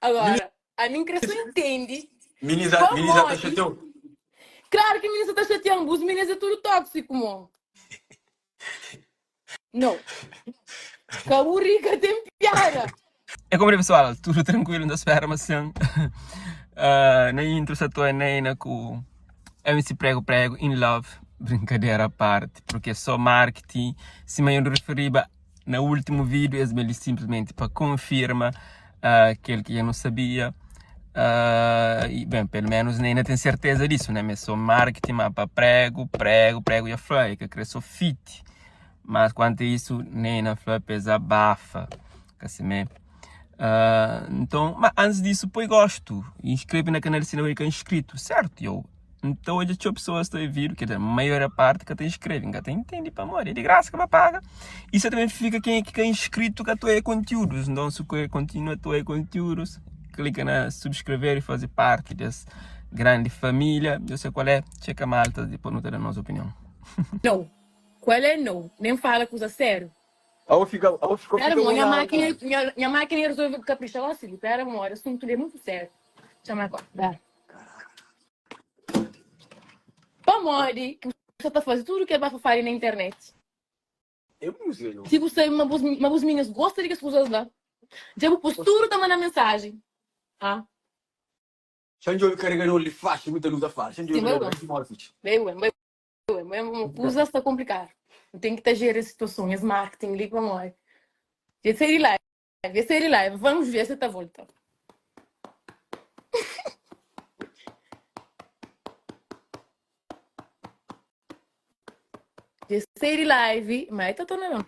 Agora, ami N kre so intende Minis a, minis a ta pamodi. xateau. Klaru ki minis sa ta xatean, bus minis é tudu tóksiku, mo. Não. Ka bu ri ka ten piada. É como é pessoal, tudo tranquilo, não espera mas sim. Uh, na intro sa tô Neina ku MC Prego Prego in love, brincadeira à parte, porque é só marketing. Se eu referiba na último vídeo, es ali simplesmente para confirma uh, aquele que eu não sabia. Uh, e, bem, pelo menos Neina tem certeza disso, né? Mas só marketing, mas para prego, prego, prego e a fla, que cresceu fit. Mas quanto a isso, Neina fla pesa abafa, kasi me. Uh, então, mas antes disso, põe gosto, inscreve na canal se não é inscrito, certo? Eu então hoje tinha pessoas que estão vídeo, quer dizer, a maior parte que te inscreve, que te entende para morrer, é de graça que vai paga. Isso também fica quem é que é inscrito que atua conteúdos, então se quer continua a conteúdos, clica na subscrever e fazer parte dessa grande família. Eu sei qual é, checa malta, depois não ter a nossa opinião. Não. Qual é não? Nem fala coisa sério. Ao fica, ao fica, Pera, fica amor, minha bolado. máquina, minha, minha máquina resolve caprichar lá, filho. Pera, amor, assunto é muito sério. Chama agora. Dá. Pamodi, que você tá fazendo tudo que é bafafá na internet. É música, não. Se você, uma bus, uma bus minhas gosta de que as pessoas lá. Já vou postura tá mandando mensagem. Ah, Xan djobe carregador de faixa, muita luz a fala. Xan sim, djobe vai, carregador vai. de modo fixe. Vai, vai, vai, vai. Uma coisa está complicado. Tem que estar gerir a situação, esse marketing ali, vamos Já sair de live, já sair de live. Vamos ver se tá volta. Já sair de live, mas tá tornando. não.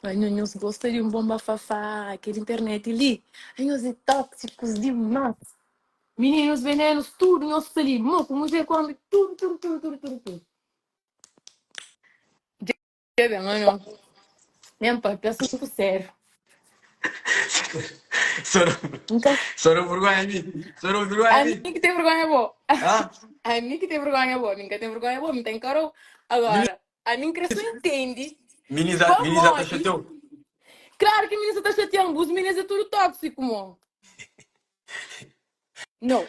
Ai, nós gosta de um bom bafafá, aquele internet ali. Ai, nós é tóxicos demais. Meninos, venenos, tudo, nós ali. Moco, mulher come tudo, tudo, tudo, tudo, tudo, tudo. Já bem, mano. Nem papi, assunto sério. Só não, Nunca. só não vergonha a mim. Só não vergonha A a mim. mim que tem vergonha boa. Ah? A mim que tem vergonha boa. A mim que tem vergonha boa, me tem carol. Agora, a mim cresceu entende. Minis a, minis a ta Pamodi. xateau. Claro que menina tá chateando, os meninos é tudo tóxico, mo. Não.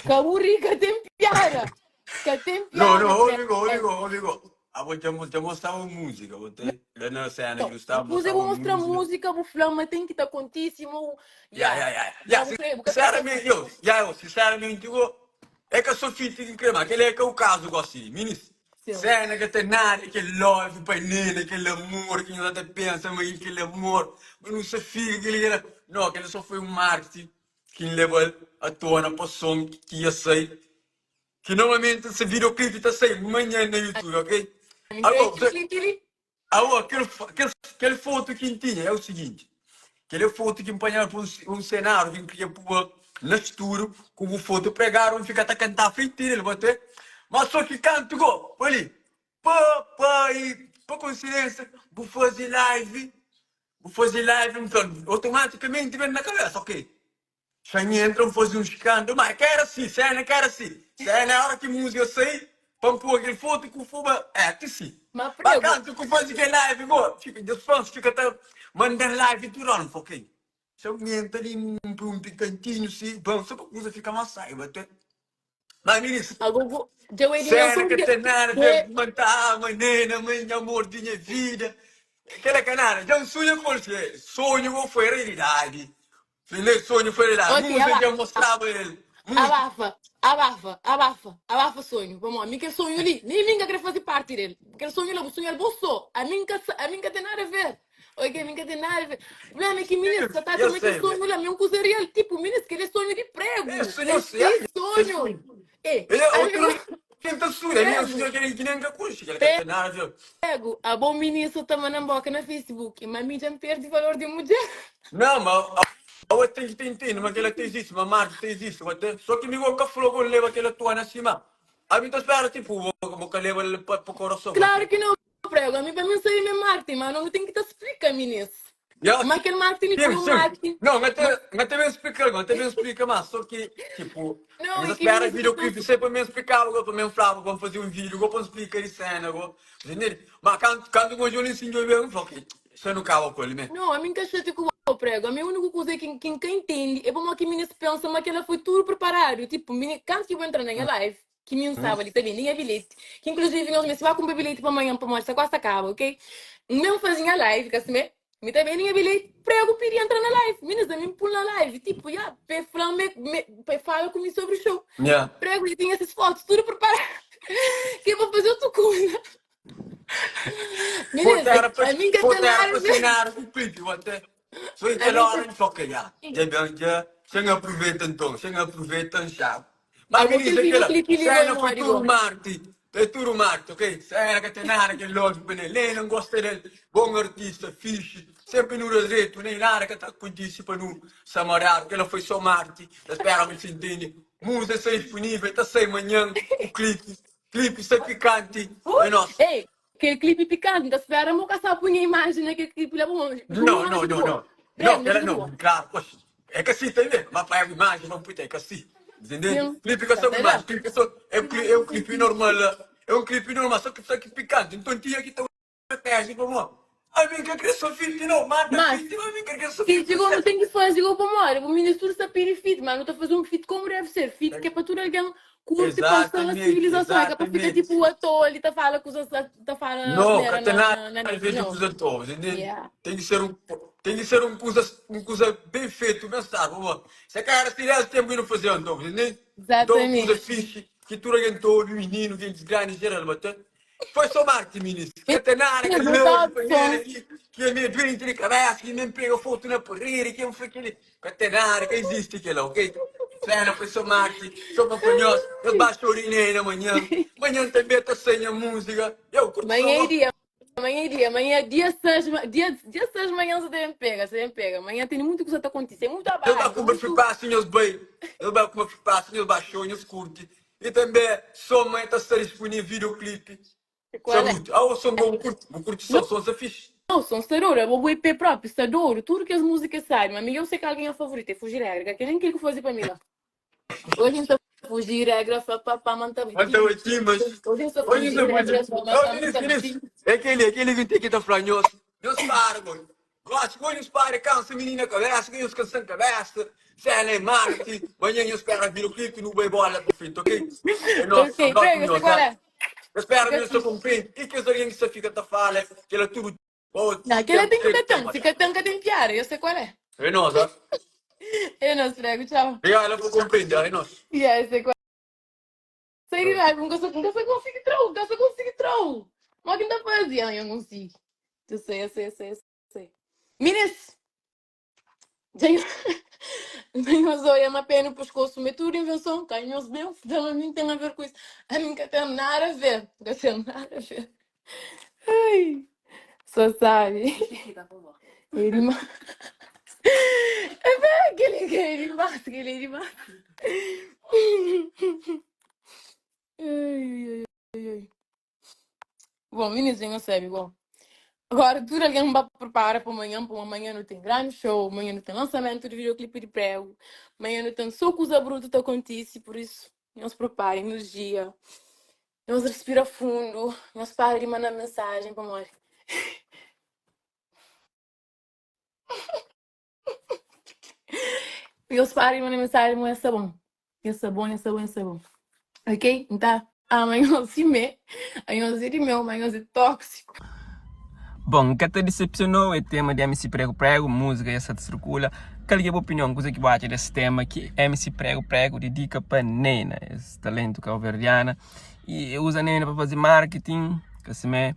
Ka bu ri ka ten piada. Ka ten Não, piada, não, ouve, ouve, prego. ouve. Ah, vou te, vou te mostrar uma música. Vou te, lá na cena que Não, eu estava depois eu mostrar vou uma mostrar música. música, vou falar, mas tem que estar contíssimo. Ya, Yeah. ya, ya. Ya, Já vou crer, vou sinceramente, eu, ya, eu, sinceramente, eu, é que eu sou filho de crema, aquele é que é o caso, gosto de minis. Sim. Cena que tem nada, aquele love pra nele, aquele amor que nós até pensa, mas aquele amor, mas não se fica, aquele era. Não, aquele só foi um marketing que me levou à tona para o som que ia sair. Que normalmente esse videoclipe está saindo manhã no YouTube, ok? Agora, Aquele clipe ali. ah, aquele, aquele, aquele foto que tinha é o seguinte. Aquele foto que empanharam para um, um cenário que queria pôr no estúdio, com o foto pregaram e fica a cantar feitinho, ele botou. Mas só que canto, go, ali, pá, pá, e por coincidência, vou fazer live, vou fazer live, então, automaticamente vem na cabeça, ok. Já entram, fazer um escândalo, mas que era assim, cena que era assim. Cena é a hora que música sai, para pôr aquele foto com fuba, é, que sim. Mas Mas prego, canto que faz aquele live, go, fica, os fãs fica até mandando live tudo, não, ok. Se eu entro ali um, um picantinho, sim, bom, só para coisa fica mais saiba até. Mas, ministro, agora vou. Já é cena dimensão que de. tem nada, De... de mantar, manena, mãe, amor de minha vida. Aquela canada, já um sonho com você. Sonho foi realidade. Filho, sonho foi realidade. Ok, Música já abafa. mostrava ele. Música. Abafa, abafa, abafa, abafa sonho. Vamos, a mim que sonho ali. Nem mim que quer fazer parte dele. Quer sonho lá, o sonho é bom só. A mim que a mim que tem nada a ver. Ok, a mim que tem nada a ver. O problema é que menino, só tá Eu também que sei, sonho lá, mesmo coisa real. Tipo, menino, que ele sonho de prego. É sonho, Ele sei. tem sonho. É, Ele é a outro mim, tenta sonho. É meu prego. sonho que ele que nem que curte, que ele quer nada a ver. Prego, a bom menino só tá mandando boca na Facebook. Mas a mim já me perde valor de mulher. Não, mas a outra tem que ter entende, mas ela tem isso, mas Marcos tem isso. até- Só que me que falou que leva aquela toalha acima. A mim tá espera, tipo, vou vou que leva ele para o coração. Claro que não, prego. A mim, para mim, sair mesmo marketing, mas não tem que te explicar, menino. Ya, Ma kel marketing li sim, foi un sim. marketing. Não, mas até, mas também explica, mas também explica mais. Só que, tipo, Não, mas é que espera minha videoclipe sempre me explicava, agora para mim falava, vamos fazer um vídeo, agora para explicar de cena, agora. Entendeu? Mas quando, quando o João ensinou eu falei, isso não acaba com ele, né? Não, a mim que achei que o prego. A mim o único coisa que quem que entende é como que a menina pensa, mas que ela foi tudo preparado. Tipo, mini, quando que eu vou entrar na minha live, que me sabe ali também, nem é bilhete. Que inclusive nós me se vai comprar bilhete para amanhã, para mostrar quase acaba, ok? Mesmo fazia live, que assim, me, me também nem é bilhete, prego pedi entrar na live. Meninas, a mim pula na live, tipo, já, pe fala, me, me, pe fala comigo sobre o show. Yeah. Prego, e tinha essas fotos, tudo preparado. Que eu vou fazer outra coisa. Meninas, Foto era para a mim que foto tem era nada para a ver. cenar o clipe, eu até. Só A aquela mim hora que de foca já. Já bem, já. Sem aproveita então, sem aproveita já. Mas Amor, menina, que aquela videoclipe ali cena vai foi morrer, tudo igual. Marte. É tudo Marte, ok? Cena que tem nada que é lógico, né? Nem não gosta dele. Bom artista, fixe. Sempre no direito, nem nada que tá acontece para não samarar, porque ela foi só Marte. Espera, me se entende. Música está disponível, tá sem manhã, o clipe. Clipe está picante. É nosso. Ei, aquele clipe picante, então espera, mo caçar punha imagem naquele clipe lá, bom, Não, não, não, não. Não, Prego, ela muito não, boa. claro, poxa, é que assim também, mas para a imagem, vamos puta, é que assim, entendeu? Sim. Clipe que só Tá imagem, clipe que só, é, é um clipe normal, é um clipe normal, só que picante, então tinha que ter uma estratégia, como, a mim que querer só fit, não, manda Mas, fit, a mim que querer só que fit, digo, não tem que fazer igual para mora, o ministro está pedir fit, mas não está fazer um fit como deve ser, fit que é para tudo alguém curte passar a Exatamente, civilização, é que é para ficar exatamente. tipo o ator ali, tá fala com os tá fala Não, asneira que tem na, nada na, na a net, ver com não. os atores, entende? Yeah. Tem que ser um, tem que ser um coisa, um coisa bem feito, bem sabe? Boa. Se a cara se der tempo e não fazer, então, entende? Então, coisa Exatamente. fixe, que tu orientou o menino, que grande geral, mas foi só marketing, menino. Que tem nada, que Meninas, não tá louco, som. que, que é meio doente de cabeça, que nem pega foto na parede, que não foi aquele. Que tem nada, que existe aquilo, ok? Cena foi só marketing, só para nós, eu baixo urinei na manhã, manhã também tá sem a música, eu curto Amanhã é som. dia, amanhã é dia, amanhã é dia 6, dia, dia 6 manhã você tem pega, você tem pega. Amanhã tem muita coisa a acontecer, muito Eu dá trabalho, com muito. passo, meus bem, eu dá com passo, meus baixou, meus curte. E também, só mãe tá só disponível videoclipe. Qual é? Saúde. Ah, o som bom, curto, vou curtir só, som, fixe. Não, são Sadouro, é o EP próprio, Sadouro, tudo que as músicas saem. Mas eu sei que alguém é favorito, é Fugir Regra, que nem aquilo que fazer para mim lá. Hoje está Fugir Regra, papá, manta Então aqui, mas. Hoje está Hoje Fugir não Regra, pode. papá, É aquele, aquele que tem que tá falando, nós, nós para, mano. Gosto, quando os para, cansa menina cabeça, que os cansa cabeça. Se ela é marketing, amanhã eu espero vir o clipe no bem bola pro frente, ok? É nosso, Ok, nós, prega, nós, qual é? Eu espero que eu estou compreende. E que os alguém que só fica a fala, que ela tudo. Oh, Não, aquele tem que ter tanto, fica tanto tem piada, eu sei qual é. É nós, ó. Eu não prego, tchau. Obrigado, ela por compreender, é nós. Yeah, eu sei qual é. Sei que vai, nunca só nunca só consigo trau, nunca só consigo trau. Mas que não fazia, eu não consigo. Eu sei, eu sei, eu sei, eu sei. Meninas, tenho a zoia, uma pena no pescoço, me tudo invenção, canhos bem, então a mim tem a ver com isso. A mim nunca tem nada a ver, nunca tem nada a ver. Ai, só sabe. Ele É bem aquele que ele mata, aquele ele mata. Ai, ai, ai, ai. Bom, meninos, não sabe, bom. Agora, tudo alguém vai preparar para amanhã, para amanhã não tem grande show, amanhã não tem lançamento de videoclipe de prego, amanhã não tem só coisa bruta que acontece, por isso, não se preparem, energia, não se respira fundo, não se pare de mandar mensagem para morrer. Não se pare de mandar mensagem, mas é bom. É bom, é bom, é bom. Ok? Então, amanhã se me, amanhã se de meu, amanhã se tóxico. Bom, ka ta decepcionou é tema de MC Prego Prego, música essa te circula. Qual é a opinião? Coisa que bate desse tema que MC Prego Prego dedica para Nena, esse talento cabo-verdiana. E usa Nena para fazer marketing, que se me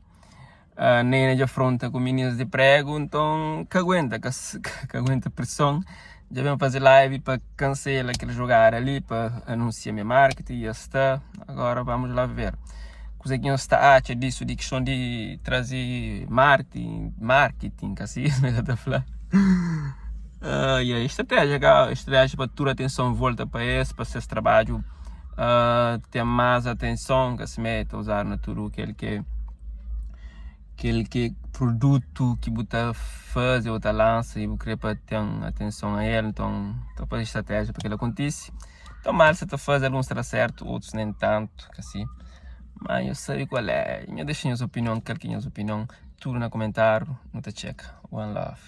a Nena já afronta com meninas de prego, então que aguenta, que, que aguenta pressão. Já vem fazer live para cancelar aquele jogar ali, para anunciar meu marketing e já está. Agora vamos lá ver. Coisa que não está acha disso, de questão de trazer marketing, marketing, que assim, né, tá falando. E a estratégia, a estratégia para toda a atenção volta para esse, para esse trabalho, ter mais atenção, que se mete a usar na tudo aquele que. Kel ki produtu ki bu ta faze ô ta lansa i bu krê pa ten atenson a el, nton ta faze stratéjia pa kel-la kontise. Nton mal sa ta faze, alguns ta da sértu, otus nen tantu, ka si. Má nhos sabe kual é. Nhos dexa nhos opinion, kal ki é nhos opinion, tudu na komentáriu, nu ta txeka. One love.